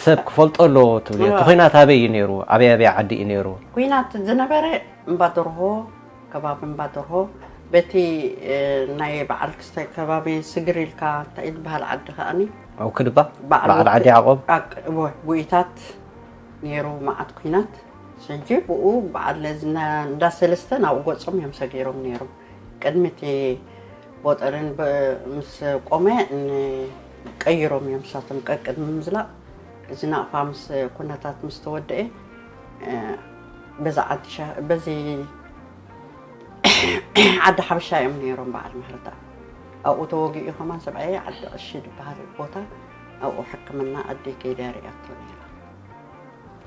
ሰብ ክፈልጦ ኣለዎ ትብልዮ? እቲ ኩናት ኣበይ እዩ ነይሩ? ኣበይ ኣበይ ዓዲ እዩ ነይሩ? ኩናት ዝነበረ እምባደርሆ፣ ከባቢ እምባደርሆ፣ በቲ ናይ በዓል ክስታይ ከባቢ ስግር ኢልካ እንታይ ዝበሃል ዓዲ ከኣኒ ኣው ክድባ በዓል ዓዲ ያዕቆብ ጉኢታት ነይሩ መዓት ኩናት። ሕጂ ብኡ በዓል እንዳ ሰለስተ ናብኡ ገጾም እዮም ሰጊሮም ነይሮም። ቅድሚ እቲ ቦጠርን ምስ ቆመ ቀይሮም እዮም ንሳቶም ቀቅድሚ ምዝላቕ። እዚ ናቕፋ ምስ ኩነታት ምስ ተወደአ በዚ ዓዲ በዚ ዓዲ ሓበሻ እዮም ነይሮም በዓል ማህርታ። ኣብኡ ተወጊኡ ከማን ሰብኣየ ዓዲ ዕሺ ዝበሃል ቦታ ኣብኡ ሕክምና ኣደይ ከይዳ ርእያቶ ነይራ።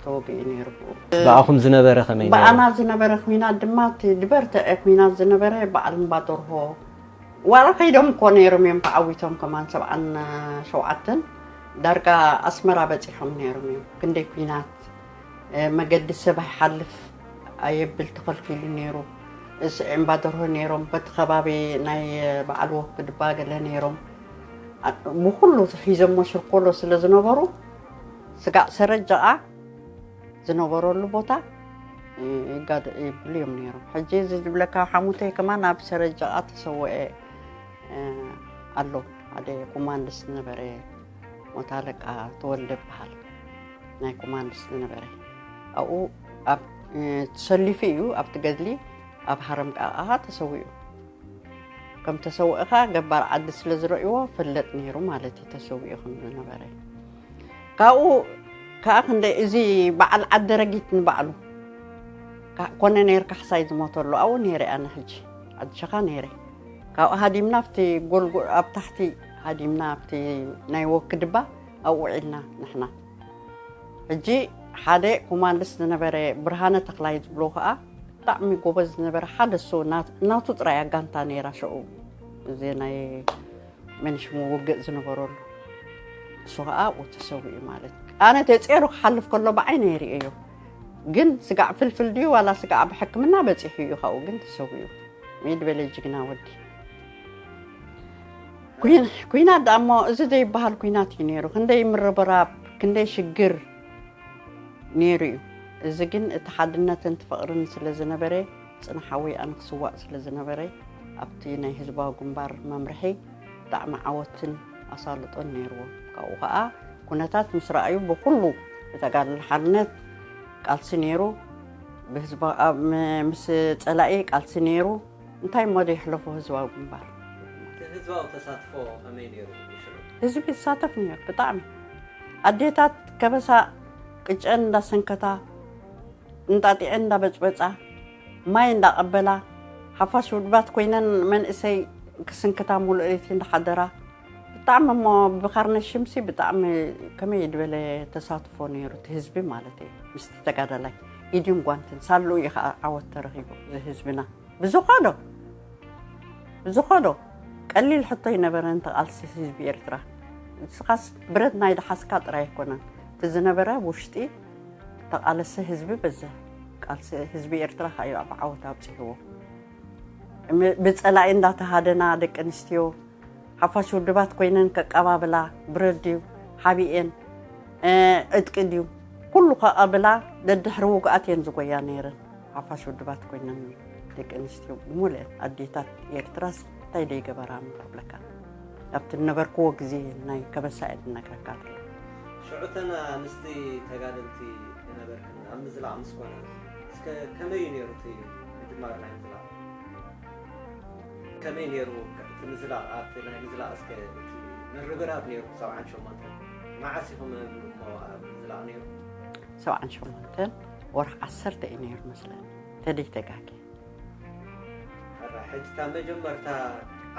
ተወጊኡ ነይሩ ብኡ። ብኣኹም ዝነበረ ከመይ ነይሩ? ብኣና ዝነበረ ኩናት ድማ እቲ ዝበርትዐ ኩናት ዝነበረ በዓል እምባ ደርሆ ዋላ ከይዶም እኮ ነይሮም እዮም ተዓዊቶም ከማን ሰብዓን ሸውዓተን ዳርጋ ኣስመራ በፂሖም ነይሮም እዮም። ክንደይ ኩናት መገዲ ሰብ ኣይሓልፍ ኣየብል ተኸልኪሉ ነይሩ። እምባ ደርሆ ነይሮም በቲ ከባቢ ናይ በዓል ወክድባ ገለ ነይሮም። ብኩሉ ሒዞሞ ሽርኮሎ ስለ ዝነበሩ ስጋዕ ሰረጃኣ ዝነበረሉ ቦታ ይጋደ ይብሉ እዮም ነይሮም። ሕጂ እዚ ዝብለካ ሓሙተይ ከማን ኣብ ሰረጃኣ ተሰወአ ኣሎ። ሓደ ኮማንድስ ዝነበረ ሞት ኣለቃ ተወልደ ይበሃል። ናይ ኮማንድስ ዝነበረ ኣብኡ ተሰሊፉ እዩ ኣብቲ ገድሊ ኣብ ሃረም ቃቃ ተሰዊኡ። ከም ተሰውእኻ ገባር ዓዲ ስለ ዝረእይዎ ፈለጥ ነይሩ ማለት እዩ ተሰዊኡ ከም ዝነበረ። ካብኡ ከዓ ክንደ እዚ በዓል ዓዲ ረጊት ንባዕሉ ኮነ ነይር ካሕሳይ ዝሞተሉ ኣብኡ ነይረ ኣነ ሕጂ ዓዲ ሸኻ ነይረ። ካብኡ ሃዲምና ኣብቲ ጎልጎ ኣብ ታሕቲ ሃዲምና ኣብቲ ናይ ወክድባ ኣብኡ ውዒልና ንሕና። ሕጂ ሓደ ኮማንድስ ዝነበረ ብርሃነ ተኽላይ ዝብሎ ከዓ ብጣዕሚ ጎበዝ ዝነበረ ሓደ እሱ ናቱ ጥራይ ኣጋንታ ነይራ ሽዑ እዚ ናይ መንሽሙ ውግእ ዝነበረሉ እሱ ከዓ ኣብኡ ተሰዊኡ ማለት ኣነ ተፀሩ ክሓልፍ ከሎ ብዓይነ የርእዮ ግን ስጋዕ ፍልፍል ድዩ ዋላ ስጋዕ ብሕክምና በፂሑ እዩ ካብኡ ግን ተሰዊኡ ሚድ በለ ጅግና ወዲ ኩናት ደኣ እሞ እዚ ዘይበሃል ኩናት እዩ ነይሩ። ክንደይ ምርብራብ፣ ክንደይ ሽግር ነይሩ እዩ። እዚ ግን እቲ ሓድነትን እቲ ፍቕርን ስለ ዝነበረ፣ ጽንሓዊ ኣነ ክስዋእ ስለ ዝነበረ፣ ኣብቲ ናይ ህዝባዊ ግንባር መምርሒ ብጣዕሚ ዓወትን ኣሳልጦን ነይርዎ። ካብኡ ኸኣ ኩነታት ምስ ረኣዩ ብኹሉ ብተጋድሎ ሓርነት ቃልሲ ነይሩ፣ ብህዝባ ምስ ጸላኢ ቃልሲ ነይሩ። እንታይ እሞ የሕለፎ ህዝባዊ ግንባር? እቲ ህዝባዊ ተሳትፎ ከመይ ነይሩ ሽዑ? ህዝቢ ይሳተፍ ነይሩ ብጣዕሚ። ኣዴታት ከበሳ ቅጨን እንዳሰንከታ፣ እንጣጢዐን እንዳበጭበጫ፣ ማይ እንዳቐበላ፣ ሓፋሽ ውድባት ኮይነን መንእሰይ ክስንክታ ሙሉእ ለይቲ እንዳሓደራ፣ ብጣዕሚ እሞ ብካርነ ሽምሲ ብጣዕሚ ከመይ ዝበለ ተሳትፎ ነይሩ እቲ ህዝቢ ማለት እዩ። ምስቲ ተጋዳላይ ኢድን ጓንትን ሳልኡ እዩ ከዓ ዓወት ተረኺቡ እዚ ህዝብና። ብዝኸዶ ብዝኸዶ ቀሊል ሕቶ ኣይነበረን ተቓልሲ ህዝቢ ኤርትራ። ንስኻስ ብረት ናይ ደሓስካ ጥራይ ኣይኮነን እቲ ዝነበረ ውሽጢ ተቓለሲ ህዝቢ በዝሕ ቃልሲ ህዝቢ ኤርትራ ካዩ ኣብ ዓወት ኣብፂሕዎ። ብፀላኢ እንዳተሃደና ደቂ ኣንስትዮ ሓፋሽ ውድባት ኮይነን ከቀባብላ ብረት ድዩ ሓቢኤን ዕጥቂ ድዩ ኩሉ ከቐብላ ደድሕሪ ውግኣት እየን ዝጎያ ነይረን። ሓፋሽ ውድባት ኮይነን ደቂ ኣንስትዮ ብሙሉአን ኣዴታት ኤርትራስ እንታይ ደይገበራ ምክብለካ ኣብቲ ዝነበርክዎ ግዜ ናይ ከበሳ እየ ዝነግረካ ዘለኹ። ሽዑ እተን ኣንስቲ ተጋደልቲ ዝነበርክን ኣብ ምዝላቕ ምስ ኮነ እስከ ከመይ እዩ ነይሩ እቲ ምጅማር ናይ ምዝላቕ? ከመይ ነይሩ እቲ ምዝላቕ ኣብቲ ናይ ምዝላቕ እስከ እቲ ምርብራብ ነይሩ ሰብዓን ሸሞንተን መዓስ ኢኹም እሞ ኣብ ምዝላቕ ነይሩ? ሰብዓን ሸሞንተን ወርሒ ዓሰርተ እዩ ነይሩ መስለኒ ተደይተጋጌ ሕጂ እታ መጀመርታ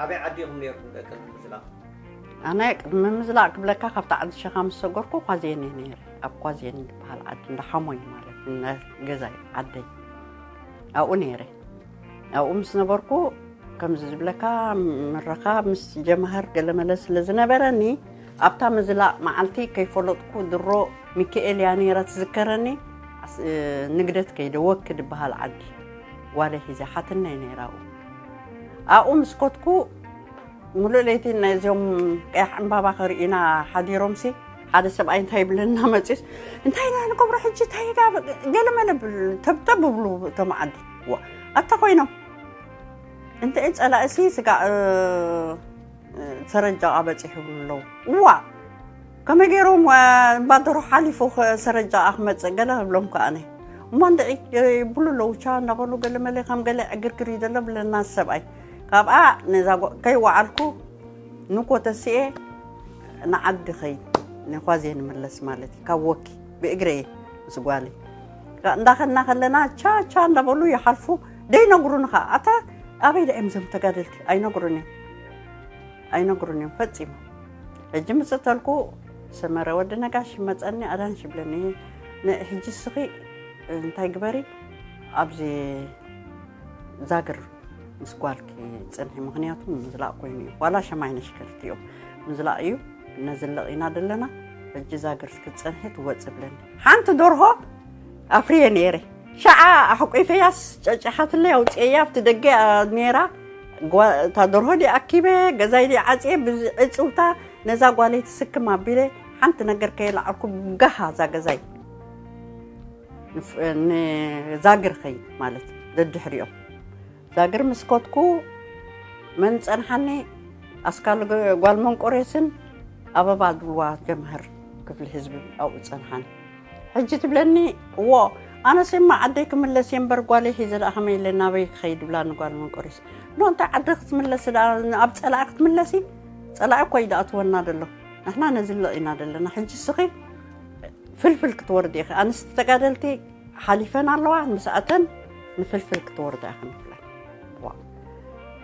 ኣበይ ዓዲ ኢኹም ነይርኩም ደቂ ምዝላቕ? ኣነ ቅድሚ ምዝላቕ ክብለካ ካብቲ ዓዲ ሸኻ ምስ ሰገርኩ ኳዜን እየ ነይረ ኣብ ኳዜን ዝበሃል ዓዲ እንዳ ሓሞይ ማለት ገዛይ ዓደይ ኣብኡ ነይረ ኣብኡ ምስ ነበርኩ ከምዚ ዝብለካ ምረኻ ምስ ጀምሃር ገለመለ ስለ ዝነበረኒ ኣብታ ምዝላቕ መዓልቲ ከይፈለጥኩ ድሮ ሚካኤል እያ ነይራ ትዝከረኒ ንግደት ከይደ ወክ ዝበሃል ዓዲ ጓለ ሒዘ ሓትነይ ነይራ ኣብኡ ኣብኡ ምስ ኮትኩ ሙሉእ ለይቲ ነዚኦም ቀያሕ ዕምባባ ከርእዩና ሓዲሮምሲ ሓደ ሰብኣይ እንታይ ይብለና መፅዩስ፣ እንታይ ኢና ንገብሮ ሕጂ፣ እንታይ ኢና ገለ መለ ብል-፣ ተብተብ ብብሉ እቶም ዓዲ። ዋ፣ ኣታ ኮይኖም እንተ ፀላእሲ ስጋ፣ እ፣ እ፣ ሰረጃ በፂሑ ይብሉ ኣለዉ። ዋ፣ ከመይ ገይሮም፣ እ፣ እምባ ደርሆ ሓሊፉ ኸ-፣ ሰረጃ ክመፅእ ገለ እብሎም ከኣነ። እሞ እንድዒ ይብሉ ኣለዉ፣ ቻ እንዳበሉ ገለ መለ ከም ገለ ዕግርግር እዩ ዘሎ ብለና ሰብኣይ። ካብኣ ነዛ ጓ-፣ ከይወዓልኩ ንጎ ተሲኤ ንዓዲ ኸይድ፣ ንኳዜ ንምለስ ማለት እዩ። ካብ ወኪ ብእግረ እየ ምስ ጓለይ። እንዳኸድና ከለና ቻ ቻ እንዳበሉ ይሓልፉ፣ ደይነግሩኒ ኸዓ። ኣታ ኣበይ ደኣ እዮም እዞም ተጋደልቲ? ኣይነግሩን እዮም። ኣይነግሩን እዮም ፈጺሙ። ሕጂ ምጽእ ተልኩ፣ ሰመረ ወዲ ነጋሽ ይመጸኒ፣ ኣዳንሽ ይብለኒ። ን-፣ ሕጂ እስኺ እንታይ ግበሪ፣ ኣብዚ ዛግር ምስ ጓልኪ ጽንሒ፣ ምኽንያቱ ምዝላቕ ኮይኑ እዩ። ዋላ ሸማይነሽ ክልቲኦም ምዝላቕ እዩ፣ ነዝልቕ ኢና ደለና። ሕጂ ዛግር ክትጸንሒ ትወጽእ ብለኒ። ሓንቲ ደርሆ ኣፍርየ ነይረ። ሸዓ ኣሕቂፈያስ ጨጭሓትለይ ኣውፅኤያ ኣብቲ ደገ ነይራ። ጓ-፣ እታ ደርሆ ድየ ኣኪበ፣ ገዛይ ድየ ዓፅየ፣ ብዕፅውታ ነዛ ጓለይ ትስክም ኣቢለ ሓንቲ ነገር ከየለዓልኩ ጋሃ እዛ ገዛይ ንፍ-፣ ንዛግር ኸይድ ማለት እዩ። ደድሕሪኦም ዛግር ምስ ከድኩ መን ጸንሓኒ? ኣስካል ገ-፣ ጓል መንቆሬስን ኣበባ ድልዋ ጀምሃር ክፍሊ ህዝቢ ኣብኡ ጸንሓኒ። ሕጂ ትብለኒ፣ እዎ፣ ኣነስ እማ ዓደይ ክምለስ እየ እምበር ጓለይ ሒዘ ደኣ ከመይ ኢለ ናበይ ክኸይድ? ብላኒ ጓል መንቆሬስ። ኖ፣ እንታይ ዓዲ ክትምለሲ ደኣ፣ ኣብ ጸላኢ ክትምለሲ? ጸላኢ እኮ እዩ ደኣ ትወና ደሎ። ንሕና ነዝልቕ ኢና ደለና። ሕጂ እስኺ ፍልፍል ክትወርዲ ኢኺ። ኣንስቲ ተጋደልቲ ሓሊፈን ኣለዋ፣ ምስኣተን ንፍልፍል ክትወርዳ ኢኺ ንብለን። ዋ።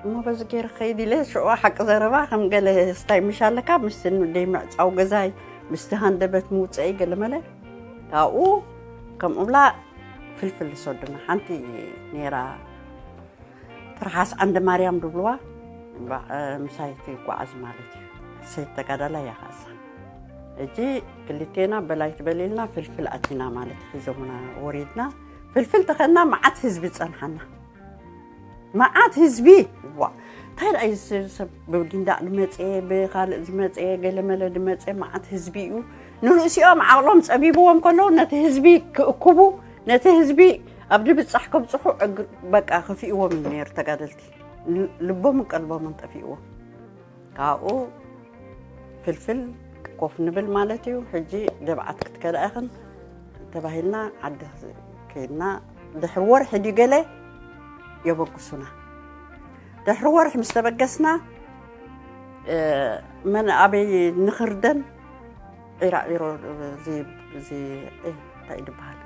እሞ በዚ ገይረ ክኸይድ ኢለ፣ ሽዑ ሓቂ ዘረባ ከም ገለ ስታይ ምሽ ኣለካ፣ ምስቲ ደይ ምዕጻው ገዛይ፣ ምስቲ ሃንደበት ምውጸኢ ገለ መለ። ካብኡ ከምኡ ብላ ፍልፍል ዝሰዱና ሓንቲ ነይራ፣ ትርሓስ ዓንደ ማርያም ድብልዋ፣ ባ-፣ ምሳይ ትጓዓዝ ማለት እዩ። ሰይቲ ተጋዳላይ እያ ኸኣ እሳ። ሕጂ ክልቴና በላይ ትበል ኢልና ፍልፍል ኣቲና ማለት እዩ። ሒዞምና ወሪድና። ፍልፍል ተኸድና መዓት ህዝቢ ጸንሓና። መዓት ህዝቢ! ዋ! እንታይ ደኣ እዩ ሰብ ብጊንዳዕ ዝመጸ፣ ብኻልእ ዝመጸ፣ ገለመለ ዝመጸ መዓት ህዝቢ እዩ። ንርእሲኦም ዓቕሎም ጸቢብዎም ከለዉ ነቲ ህዝቢ ክእክቡ፣ ነቲ ህዝቢ ኣብ ድብጻሕ ከብጽሑ ዕግ-፣ በቃ ከፊእዎም እዩ ነይሩ ተጋደልቲ። ል-፣ ልቦምን ቀልቦምን ጠፊእዎም። ካብኡ ፍልፍል ኮፍ ንብል ማለት እዩ። ሕጂ ደብዓት ክትከዳ ኢኽን ተባሂልና ዓዲ ከይድና ድሕሪ ወርሒ ድዩ ገለ የበግሱና። ድሕሪ ወርሒ ምስ ተበገስና፣ እ፣ መን ኣበይ ንኽርደን ዒራዒሮ እዚ፣ እዚ፣ እ፣ እንታይ እዩ ዝበሃል?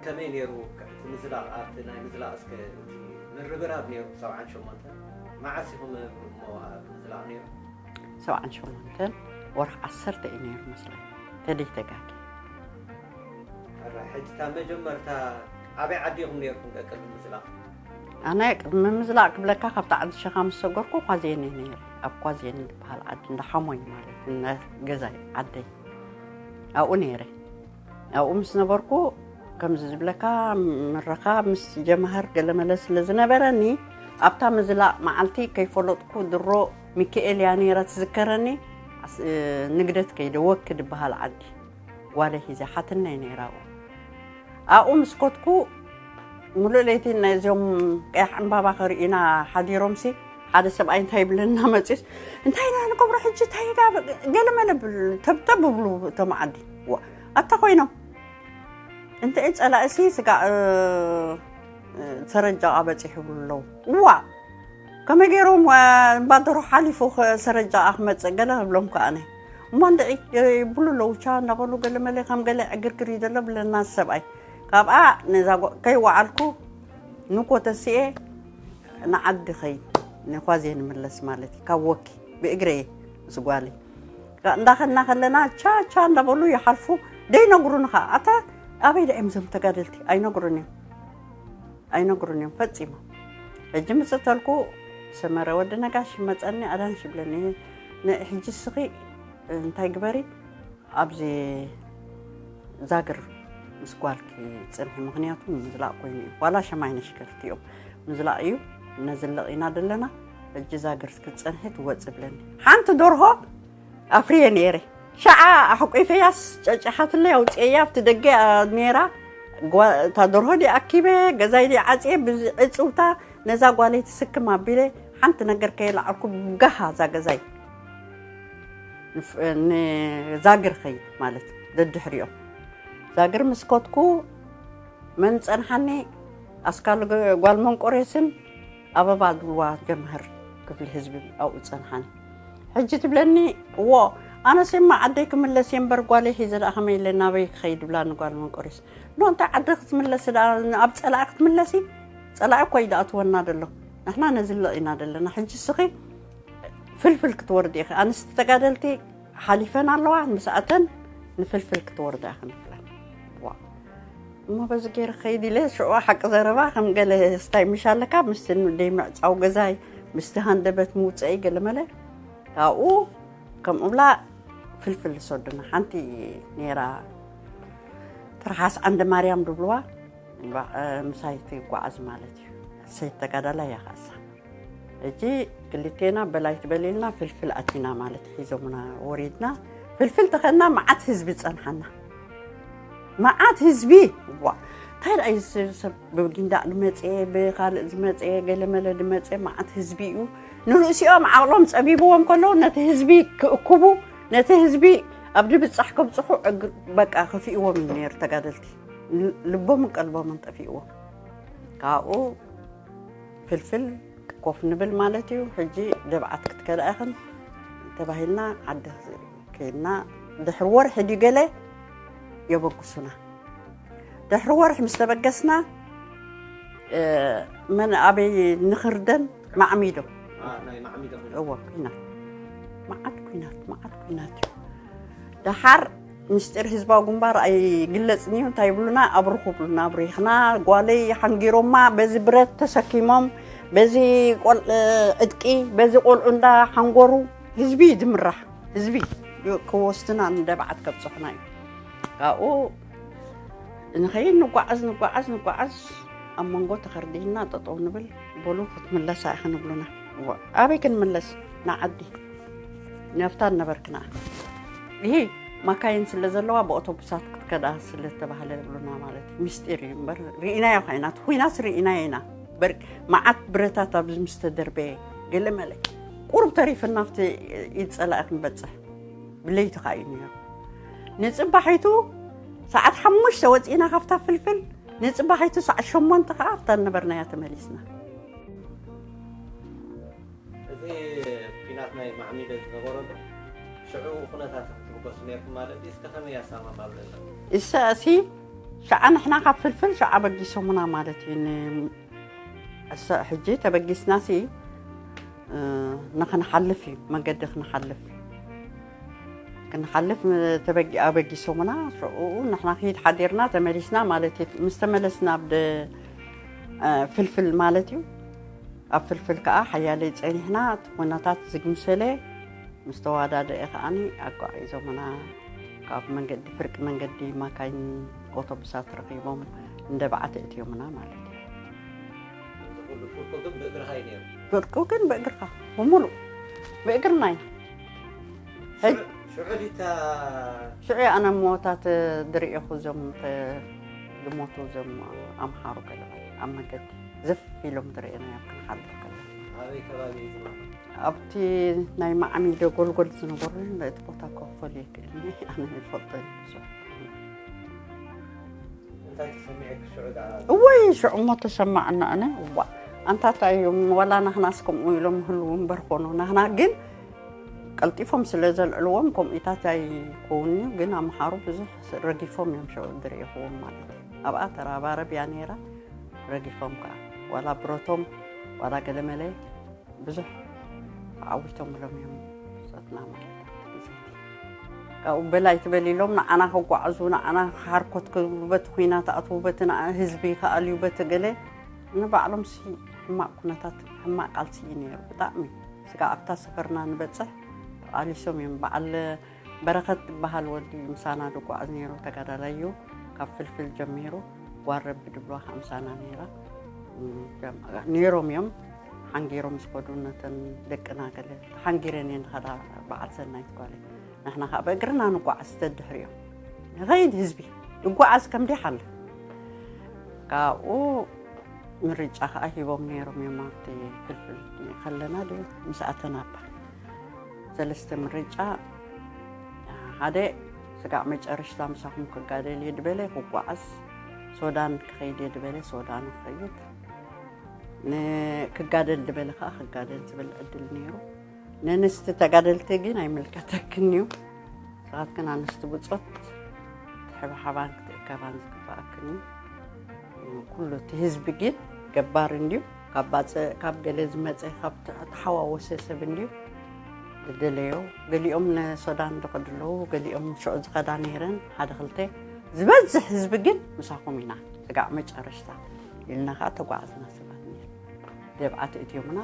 ከመይ ነይሩ እቲ ምዝላቕ? ኣብቲ ናይ ምዝላቕ እስከ እቲ ምርብራብ ነይሩ ሰብዓን ሸሞንተን መዓስ ኢኹም እሞ ኣብ ምዝላቕ ነይሩ? ሰብዓን ሸሞንተን ወርሒ ዓሰርተ እዩ ነይሩ መስለኒ፣ ተደይተጋጊ። ሕጂ እታ መጀመርታ ኣበይ ዓዲ ኢኹም ነይርኩም ቅድሚ ምዝላቕ? ኣነ ቅድሚ ምዝላቕ ክብለካ፣ ካብቲ ዓዲ ሸኻ ምስ ሰገርኩ ኳዜኒ ነይረ። ኣብ ኳዜኒ ዝበሃል ዓዲ፣ እንዳ ሓሞይ ማለት፣ እንዳ ገዛይ ዓደይ፣ ኣብኡ ነይረ። ኣብኡ ምስ ነበርኩ፣ ከምዚ ዝብለካ፣ ምርኻብ ምስ ጀማህር ገለመለ ስለ ዝነበረኒ፣ ኣብታ ምዝላቕ መዓልቲ ከይፈለጥኩ፣ ድሮ ሚካኤል እያ ነይራ ትዝከረኒ። ኣስ-፣ ንግደት ከይደ፣ ወኪ ዝበሃል ዓዲ፣ ጓለይ ሒዘ፣ ሓትነይ ነይራ ኣብኡ። ኣብኡ ምስ ከድኩ፣ ምሉእ ለይቲ ነዚኦም ቀያሕ ዕምባባ ከርእዩና ሓዲሮምሲ፣ ሓደ ሰብኣይ እንታይ ይብለና መጺኡስ፣ እንታይ ኢና ንገብሮ ሕጂ? እንታይ ኢና ገለመለ ብል-፣ ተብተብ ብብሉ እቶም ዓዲ። ዋ፣ ኣታ ኮይኖም። እንተ ጸላእሲ ስጋ፣ እ፣ እ፣ ሰረጃ በጺሑ ይብሉ ኣለዉ። ዋ፣ ከመይ ገይሮም፣ እ፣ እምባ ደርሆ ሓሊፉ ኸ-፣ ሰረጃ ክመጽእ ገለ ክብሎም ከኣነ። እሞ እንድዒ፣ እ፣ ይብሉ ኣለዉ፣ ቻ እንዳበሉ ገለመለ ከም ገለ ዕግርግር እዩ ዘሎ ብለና ሰብኣይ። ካብኣ ነዛ ጓ-፣ ከይወዓልኩ ንጎ ተሲኤ ንዓዲ ኸይድ፣ ንኳዜ ንምለስ ማለት እዩ። ካብ ወኪ ብእግረ እየ ምስ ጓለይ። እንዳኸድና ከለና ቻ ቻ እንዳበሉ ይሓልፉ፣ ደይነግሩኒ ኸዓ። ኣታ ኣበይ ደኣ እዮም እዞም ተጋደልቲ? ኣይነግሩን እዮም። ኣይነግሩን እዮም ፈጺሞም። ሕጂ ምጽእ ተልኩ፣ ሰመረ ወዲ ነጋሽ ይመጸኒ፣ ኣዳንሽ ይብለኒ። ን-፣ ሕጂ እስኺ እንታይ ግበሪ፣ ኣብዚ ዛግር ምስ ጓልኪ ጽንሒ፣ ምኽንያቱ ምዝላቕ ኮይኑ እዩ። ዋላ ሸማይነሽ ክልቲኦም ምዝላቕ እዩ፣ ነዝልቕ ኢና ደለና። ሕጂ ዛግር ክትጸንሒ ትወጽእ ብለኒ። ሓንቲ ደርሆ ኣፍርየ ነይረ። ሸዓ ኣሕቂፈያስ ጨጭሓትለይ ኣውፅኤያ ኣብቲ ደገ ነይራ። እታ ደርሆ ድየ ኣኪበ፣ ገዛይ ድየ ዓፅየ፣ ብዕፅውታ ነዛ ጓለይ ትስክም ኣቢለ ሓንቲ ነገር ከየለዓልኩ ብጋሃ እዛ ገዛይ ንዛግር ኸይድ ማለት ደድሕሪኦም ዛግር ምስ ከድኩ መን ጸንሓኒ ኣስካል ጓል መንቆሬስን ኣበባ ድዋ ጀምሃር ክፍሊ ህዝቢ ኣብኡ ጸንሓኒ። ሕጂ ትብለኒ እዎ ኣነስ እማ ዓደይ ክምለስ እየ እምበር ጓለይ ሒዘ ደኣ ከመይ ኢለ ናበይ ክኸይድ ብላኒ ጓል መንቆሬስ። ኖ እንታይ ዓዲ ክትምለሲ ደኣ ኣብ ጸላኢ ክትምለሲ ጸላኢ እኮ እዩ ደኣ ትወና ደሎ ንሕና ነዝልቕ ኢና ደለና ሕጂ ስኺ ፍልፍል ክትወርዲ ኢኺ ኣንስቲ ተጋደልቲ ሓሊፈን ኣለዋ ምስኣተን ንፍልፍል ክትወርዳ ኢኺ ንፍለን ዋ እሞ በዚ ገይረ ከይድ ኢለ ሽዑ ሓቂ ዘረባ ከም ገለ ስታይ ምሽ ኣለካ ምስቲ ደይ ምዕፃው ገዛይ ምስቲ ሃንደበት ምውፀኢ ገለ መለ ካብኡ ከምኡ ብላ ፍልፍል ዝሰዱና ሓንቲ ነይራ ትርሓስ ዓንደ ማርያም ድብልዋ ምሳይ ትጓዓዝ ማለት እዩ ሰይት ተጋዳላይ እያ ከኣሳ ሕጂ ክልቴና በላይ ትበሊልና ፍልፍል ኣቲና ማለት ሒዞምና ወሪድና ፍልፍል ተኸና መዓት ህዝቢ ጸንሓና መዓት ህዝቢ ዋ እንታይ ደኣ እዩ ሰብ ብጊንዳዕ ዝመፀ ብካልእ ዝመፀ ገለመለ ዝመፀ መዓት ህዝቢ እዩ ንርእሲኦም ዓቕሎም ፀቢብዎም ከለዉ ነቲ ህዝቢ ክእክቡ ነቲ ህዝቢ ኣብ ድብፃሕ ከብፅሑ በቃ ከፊእዎም እዩ ነይሩ ተጋደልቲ ልቦምን ቀልቦምን ጠፊእዎም ካብኡ ፍልፍል ኮፍ ንብል ማለት እዩ ሕጂ ደብዓት ክትከዳ ኢኽን ተባሂልና ዓዲ ከይድና ድሕሪ ወርሒ ድዩ ገለ የበግሱና ድሕሪ ወርሒ ምስ ተበገስና መን ኣበይ ንኽርደን ማዕሚዶ እዎ ኩናት መዓት ኩናት መዓት ኩናት እዩ ደሓር ምስጢር ህዝባዊ ግንባር ኣይግለፅን እዩ እንታይ ይብሉና ኣብርኹ ብሉና ኣብሪኽና ጓለይ ሓንጊሮማ በዚ ብረት ተሰኪሞም በዚ ዕጥቂ በዚ ቆልዑ እንዳ ሓንጎሩ ህዝቢ እዩ ዝምራሕ ህዝቢ ክወስድና ንደብዓት ከብፅሑና እዩ ካብኡ ንኸይድ ንጓዓዝ ንጓዓዝ ንጓዓዝ ኣብ መንጎ ተኸርዲህና ጠጠው ንብል በሉ ክትምለሳ ኢኺ ንብሉና ኣበይ ክንምለስ ንዓዲ ነፍታ ነበርክና ይሄ ማካይን ስለ ዘለዋ ብኦቶቡሳት ክትከዳ ስለ ተባህለ ይብሉና ማለት ምስጢር እዩ እምበር ርኢናዮ ካይና እቲ ኩናት ርኢናዮ ኢና መዓት ብረታት ኣብዚ ምስ ተደርበየ ገለ መለ ቁሩብ ተሪፍና ኣብቲ ኢድ ጸላኢ ክንበጽሕ ብለይቲ ከዓ እዩ ነይሩ ንጽባሒቱ ሰዓት ሓሙሽተ ወፂእና ካብታ ፍልፍል ንፅባሒቱ ሰዓት ሸሞንተ ከዓ ኣብታ ነበርናያ ተመሊስና እዚ ኲናት ናይ ማዕሚደ ዝነበረሉ ሽዑ ኩነታት ክትብገሱ ነርኩም ማለት ድዩ? እስከ ከመይ ኣሳማማብለና? እሰ እሲ ሸዓ ንሕና ካብ ፍልፍል ሸዓ በጊሶምና ማለት እዩ። ን- እሰ ሕጂ ተበጊስና ሲ እ፣ ንክንሓልፍ እዩ መገዲ ክንሓልፍ ክንሓልፍ ም- ተበጊ- ኣበጊሶምና ሽዑ ንሕና ክሂድ ሓዲርና ተመሊስና ማለት እዩ። ምስ ተመለስና ኣብ ደ- እ፣ ፍልፍል ማለት እዩ ኣብ ፍልፍል ከዓ ሓያለይ ፀኒሕና እቲ ኩነታት ዝግምሰለ ምስ ተዋዳደአ ከዓኒ ኣጓዒዞምና ካብ መንገዲ ፍርቂ መንገዲ ማካይን ኣውቶቡሳት ረኺቦም እንደ በዓቲ እትዮምና ማለት እዩ። እዚ ኩሉ ፍርቁ ግን ብእግርኻ እዩ ነይሩ። ፍርቁ ግን ብእግርኻ ብምሉእ ብእግርና ኢና። ሕጅ- ሽዑ- ሽዑ ዲታ ሽዑ ኣነ ሞታት ድርእኹ እዞም ተ- ዝሞቱ እዞም ኣምሓሩ ገለባት ኣብ መንገዲ ዝፍ ኢሎም ዝርእናዮም ክንሓልፍ ከለና ኣበይ ከባቢ እዩ ዝማዕዶ? ኣብቲ ናይ ማዕሚዶ ጎልጎል ዝነበሩ እቲ ቦታ ክኽፈል የክእልኒ ኣነ ይፈልጦ ብዙሕ እንታይ ተሰሚዑ ክሽዑ ደኣ እወይ ሽዑ እሞ ተሰማዕና ኣነ እዋ ኣንታታ እዩ ዋላ ናህናስ ከምኡ ኢሎም ህልው እምበር ኮኑ ናህና ግን ቀልጢፎም ስለ ዘልዕልዎም ከምኡታት ኣይኮውን እዩ ግን ኣምሓሩ ብዙሕ ረጊፎም እዮም ሽዑ ዝርእኹዎም ማለት እዩ ኣብኣ ተራባረብ እያ ነይራ ረጊፎም ከዓ ዋላ ብረቶም ዋላ ገለመለ ብዙሕ ተዓዊቶም ኢሎም እዮም ብጾትና ማለት እዩ። ካብኡ በላይ ትበል ኢሎም ንዓና ከጓዕዙ ንዓና ሃርኮት ክብሉ በቲ ኩናት ኣትዉ በቲ ንዓ ህዝቢ ከኣልዩ በቲ ገለ ንባዕሎም ሲ ሕማቕ ኩነታት ሕማቕ ቃልሲ እዩ ነይሩ ብጣዕሚ ስጋ ኣብታ ሰፈርና ንበፅሕ ተቓሊሶም እዮም በዓል በረኸት ዝበሃል ወዲ ምሳና ዝጓዓዝ ነይሩ ተጋዳላይ እዩ ካብ ፍልፍል ጀሚሩ ጓል ረቢ ድብልዋ ከዓ ምሳና ነይራ ነይሮም እዮም ሓንጊሮም ዝኸዱ ነተን ደቅና ገለ ሓንጊረን እየን ዝኸዳ በዓል ሰናይት ጓለይ ንሕና ከዓ ብእግርና ንጓዓዝ ተድሕሪኦም ንኸይድ ህዝቢ ይጓዓዝ ከም ዲሓለ ካብኡ ምርጫ ከዓ ሂቦም ነይሮም እዮም ኣብቲ ፍልፍል ከለና ድዩ ምስ ኣተናባ ሰለስተ ምርጫ ሓደ ስጋዕ መጨረሽታ ምሳኹም ክጋደል እየ ድበለ ክጓዓዝ ሶዳን ክኸይድ እየ ድበለ ሶዳን ክኸይድ ክጋደል ድበለ ከዓ ክጋደል ዝብል ዕድል ነይሩ ነንስቲ ተጋደልቲ ግን ኣይምልከተክን እዩ ስኻትክን ኣንስቲ ብፆት ትሕብሓባን ክትእከባን ዝግባኣክን እዩ ኩሉ እቲ ህዝቢ ግን ገባር እንድዩ ካብ ባፅእ ካብ ገለ ዝመፀ ካብ ተሓዋወሰ ሰብ እንድዩ ዝደለዮ ገሊኦም ንሶዳን ዝኸዱ ኣለዉ ገሊኦም ሽዑ ዝኸዳ ነይረን ሓደ ክልተ ዝበዝሕ ህዝቢ ግን ምሳኹም ኢና ስጋዕ መጨረሽታ ኢልና ከዓ ተጓዓዝና ሰባት ነይሩ ደብዓት እትዮምና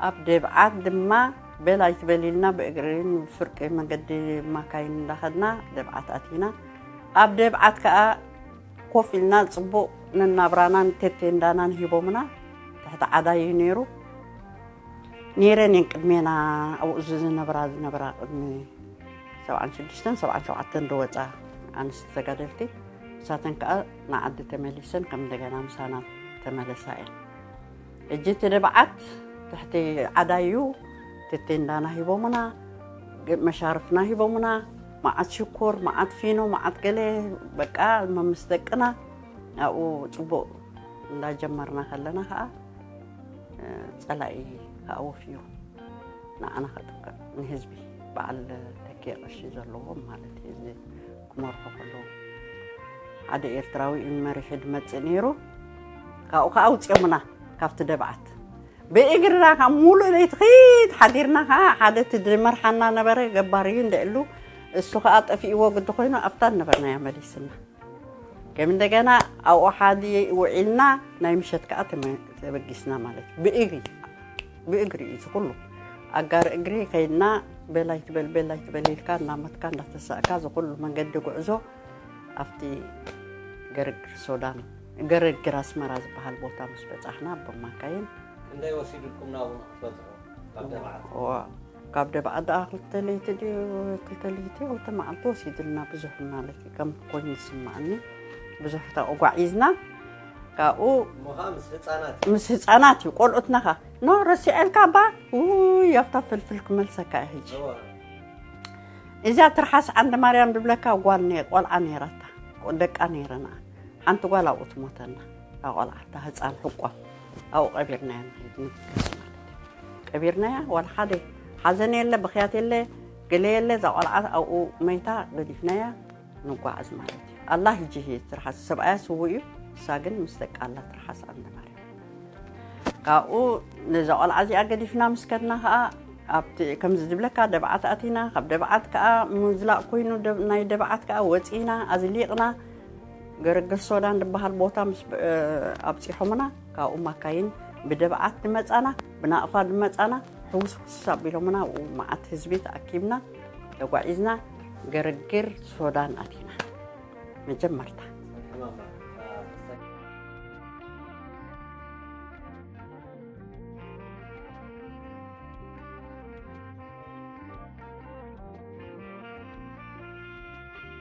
ኣብ ደብዓት ድማ በል ኣይትበል ኢልና ብእግርን ፍርቂ መገዲ ማካይን እንዳኸድና ደብዓት ኣቲና ኣብ ደብዓት ከዓ ኮፍ ኢልና ፅቡቕ ነናብራናን ቴቴንዳናን ሂቦምና ትሕቲ ዓዳይ እዩ ነይሩ ነይረን እየን ቅድሜና ኣብኡ ዝነበራ ዝነበራ ቅድሚ ሰብዓን ሽዱሽተን ሰብዓን ሸውዓተን ዝወፃ ኣንስቲ ተጋደልቲ ንሳተን ከዓ ንዓዲ ተመሊሰን ከም እንደገና ምሳና ተመለሳ እየን ሕጂ እቲ ደብዓት ትሕቲ ዓዳዩ ትቴንዳና ሂቦምና መሻርፍና ሂቦምና መዓት ሽኮር መዓት ፊኖ መዓት ገለ በቃ መምስ ደቅና ኣብኡ ፅቡቅ እንዳጀመርና ከለና ከዓ ፀላኢ ከዓ ወፍዩ ንዓና ከጥቅዕ ንህዝቢ በዓል ተኪየ ቅርሺ ዘለዎም ማለት እዩ እዚ ክመርሑ ከለዉ ሓደ ኤርትራዊ እዩ መሪሑ ድመፅእ ነይሩ ካብኡ ከዓ ኣውፅኦምና ካብቲ ደብዓት ብእግርና ካብ ሙሉእ ለይቲ ኺድ ሓዲርና ከዓ ሓደ እቲ ድመርሓና ነበረ ገባር እዩ እንደእሉ እሱ ከዓ ጠፊእዎ ግዲ ኮይኑ ኣብታ ነበርናያ መሊስና ከም እንደገና ኣብኡ ሓዲ ውዒልና ናይ ምሸት ከዓ ተበጊስና ማለት እዩ ብእግሪ ብእግሪ እዩ ዝኩሉ ኣጋር እግሪ ከይድና በላይ ትበል በላይ ትበል ኢልካ እናመትካ እንዳተሳእካ ዝኩሉ መንገዲ ጉዕዞ ኣብቲ ገረግር ሶዳን ገረግር ኣስመራ ዝበሃል ቦታ ምስ በፃሕና ብማካይን ክንደይ ወሲድልኩም ናብኡ ንክትበፅሑ ካብ ደብዓት ካብ ደብዓት ደኣ ክልተ ለይቲ ድዩ ክልተ ለይቲ ክልተ መዓልቲ ወሲድልና ብዙሕ ማለት እዩ ከም ኮይኑ ዝስማዓኒ ብዙሕ ተጓዒዝና ካብኡ እሞ ከዓ ምስ ህፃናት ምስ ህፃናት እዩ ቆልዑትና ኸ ኖ ረሲዐልካ ባ ውይ ኣብታ ፍልፍል ክመልሰካ እየ ሕጂ እዋ እዚኣ ትርሓስ ዓንደ ማርያም ድብለካ ጓል ነ- ቆልዓ ነይራታ ቆ- ደቃ ነይረና ሓንቲ ጓል ኣብኡ ትሞተና እታ ቆልዓ እታ ህፃን ሕቋ ኣብኡ ቀቢርናያ ንኸይድ ንግስ ማለት እዩ ቀቢርናያ ዋላ ሓደ ሓዘን የለ ብኽያት የለ ገለ የለ እዛ ቆልዓ ኣብኡ መይታ ገዲፍናያ ንጓዓዝ ማለት እዩ ኣላ ህጂ ትርሓስ ሰብኣያ ስውእ እዩ እሳ ግን ምስ ደቃ ኣላ ትርሓስ ዓንደ ማርያም ካብኡ ነዛ ቆልዓ እዚኣ ገዲፍና ምስ ከድና ከዓ ኣብቲ ከምዚ ዝብለካ ደብዓት ኣቲና ካብ ደብዓት ከዓ ምዝላቕ ኮይኑ ናይ ደብዓት ከዓ ወፂና ኣዝሊቕና ገረግር ሶዳን ዝበሃል ቦታ ምስ ኣብፂሖምና ካብኡ ማካይን ብደብዓት ድመፃና ብናቕፋ ድመፃና ሕውስውስ ኣቢሎምና ኣብኡ መዓት ህዝቢ ተኣኪብና ተጓዒዝና ገረግር ሶዳን ኣቲና መጀመርታ